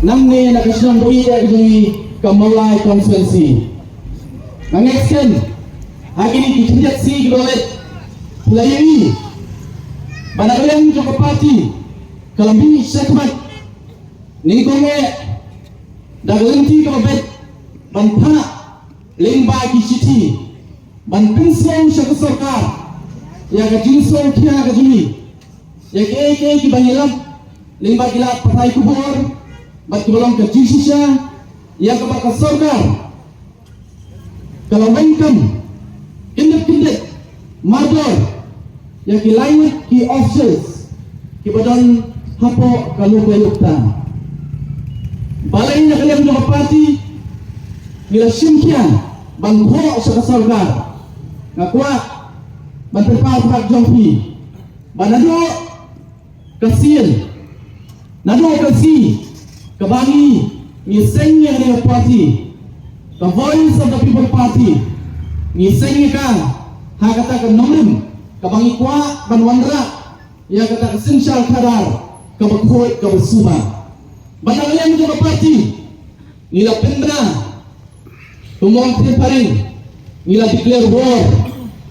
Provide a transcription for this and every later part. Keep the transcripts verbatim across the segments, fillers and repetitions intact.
Nangne na ka shnong ba ïeit ka jong ngi ka Mawlai constituency. Nga ngeit skhem ha kine ki khyndiat sngi kiba la leit, phi la ïohi ba na ka liang jong ka party ka la mih shakhmat. Nyngkong eh da ka lynti kaba beit ban phah lyngba ki shithi ban pynsngew sha ka sorkar ïa ka jingsngewkhia ka jong ngi, ïa kiei kiei kiba ngi lap lyngba ki lad pathai khubor bad kiba long ka jingshisha, ïa kaba ka sorkar ka la weng kam kyndit kyndit mardor ïa ki lai ngut ki officials kiba don hapoh ka Lokayukta. Balei na ka liang jong ka party ngi la shim khia ban khoh sha ka sorkar? Nga kwah ban pynpaw pat jong phi ba naduh ka sien, naduh ka sngi kaba ngi, ngi seng ïa kane ka party, ka Voice of the People Party, ngi seng ïa ka ha kata ka nongrim kaba ngi kwah ban wanrah ïa kata ka synshar khadar kaba khuid kaba suba. Bad na ka liang jong ka party ngi la pynbna, kumba ong Htelphareng, ngi la declare war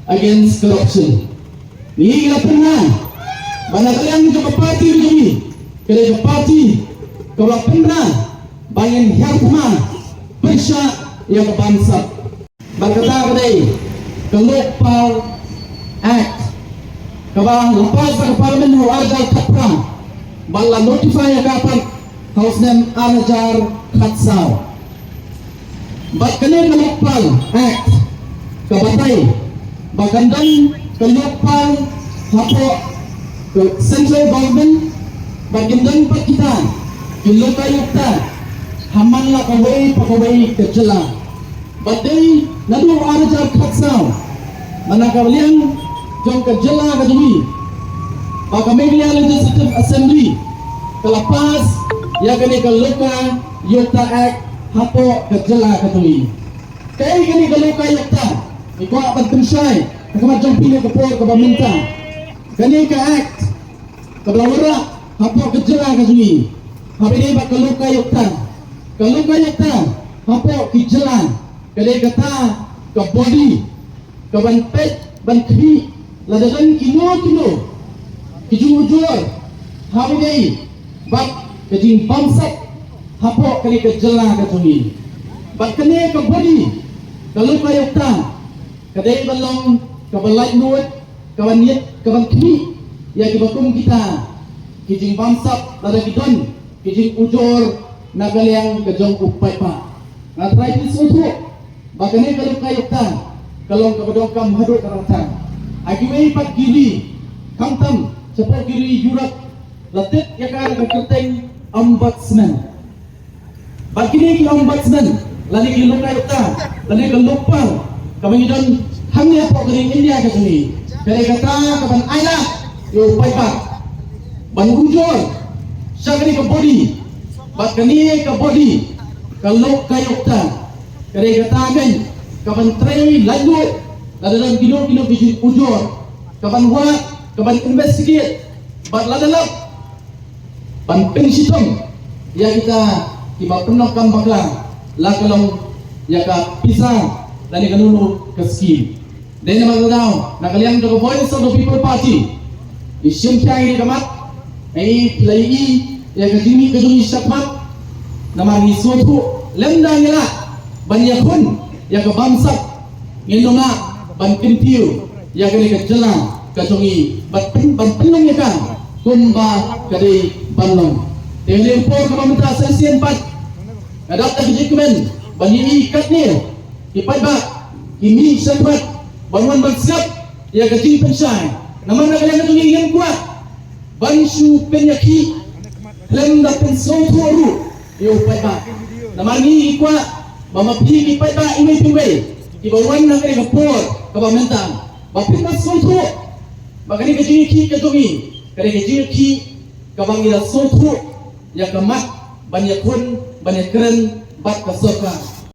against corruption. Ngi la pynbna ba na ka liang jong ka party jong ngi ka dei ka party kaba la pynbna ba ngin hiar thma pyrshah ïa ka bamsap. Bad kata ka dei ka Lokpal Act kaba la pass da ka Parliament ha u ar hajar khatphra bad la notify ïa ka pat ha u snem ar hajar khatsaw. Bad kane ka Lokpal Act ka batai ba kan don ka Lokpal hapoh ka central government bad kin don pat kita ki Lokayukta ha man la kawei pa kawei ka jylla. Bad dei naduh ar hajar khatsaw, ba na ka liang jong ka jylla ka jong ngi, ba ka Meghalaya Legislative Assembly ka la pass ïa kane ka Lokayukta Act hapoh ka jylla ka jong ngi. Kaei kane ka Lokayukta? Ngi kwah ban pynshai ha khmat jong phi ha ka por kaba mynta. Kane ka Act kaba la wanrah hapoh ka jylla ka jong ngi, haba ïadei bad ka Lokayukta. Ka Lokayukta hapoh ki jylla ka dei kata ka body kaban peit ban khmih lada don kino kino ki jingujor haba ïadei bad ka jingbamsap hapoh kane ka jylla ka jong ngi. Bad kane ka body ka Lokayukta ka dei ban long kaba laitluid, kaban ïeit, kaban khmih ïa kiba kum kita ki jingbamsap lada ki don ki jingujor na ka liang ka jong u paidbah. Nga trai phi sngewthuh ba kane ka Lokayukta ka long kaba donkam haduh katta. Ha kiwei pat ki ri, khamtam shapoh ki ri Europe, la tip ïa ka da ka kyrteng Ombudsman. Bad kine ki Ombudsman lane ki Lokayukta lane ka Lokpal kaba ngi don hangne hapoh ka ri India ka jong ngi, ka dei kata kaban ailad ïa u paidbah ban ujor sha kane ka body. Bad kane ka body ka Lokayukta ka dei kata ngan kaban trei laitluid lada don kino kino ki jingujor, kaban wad, kaban investigate bad lada lap ban pynshitom ïa kita kiba pynlong kam bakla, la ka long ïa ka pisa lane kano kano ka skim. Dei namar kata na ka liang jong ka Voice of the People Party ngi shim khia ïa ka mat, ngi pynlong ïa ka jingmih ka jong ngi shakhmat. Namar ngi sngewthuh lymda ngi lah ban ïakhun ïa ka bamsap, ngin ym lah ban kyntiew ïa kane ka jylla ka jong ngi ban pyn, ban pynlong ïa ka kumba ka dei ban long. Te ha kane ka por kaba mynta sa shisien pat nga dap da ka jingkmen ban ïa i katne ki paidbah ki mih shakhmat ban wan ban sngap ïa ka jingpynshai. Namar na ka liang ka jong ngi ngim kwah ban shu pynïakhih khlem da pynsngewthuh ruh ïa u paidbah. Namar ngi kwah ba ma phi ki paidbah iwei pa iwei kiba wan ha kane ka por kaba mynta ba phin da sngewthuh ba kane ka jingïakhih ka jong ngi ka dei ka jingïakhih kaba ngi da sngewthuh ïa ka mat ban ïakhun ban ïakren bad ka sorkar.